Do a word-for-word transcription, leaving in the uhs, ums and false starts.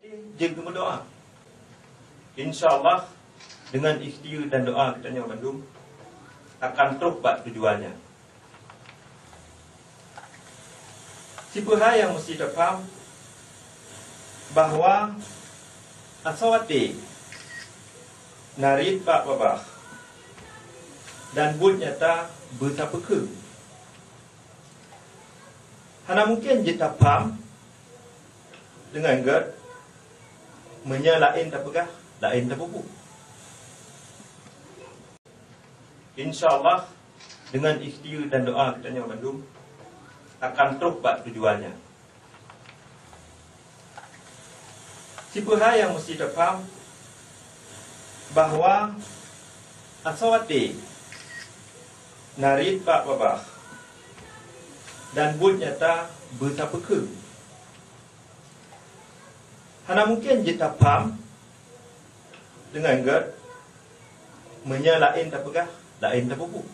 Jeuet keu meudoa. Insya Allah, dengan ikhtiar dan doa geutanyoe bandum akan trok bak tujuannya. Sipeue hai nyang meusti tapaham bahwa asoe watée na rhit bak babah dan buet nyata beusapeukeueng. Hana mungken jeuet tapaham deungon gét, meunyoe laén tapeugah, laén tapeubuet. Insya Allah, dengan ikhtiar dan doa geutanyoe bandum akan trok bak tujuannya. Sipeue hai nyang meusti tapaham bahwa asoe watée na rhit bak babah dan buet nyata beusapeukeueng. Hana mungken jeuet tapaham deungon gét, meunyoe laén tapeugah, laén tapeubuet.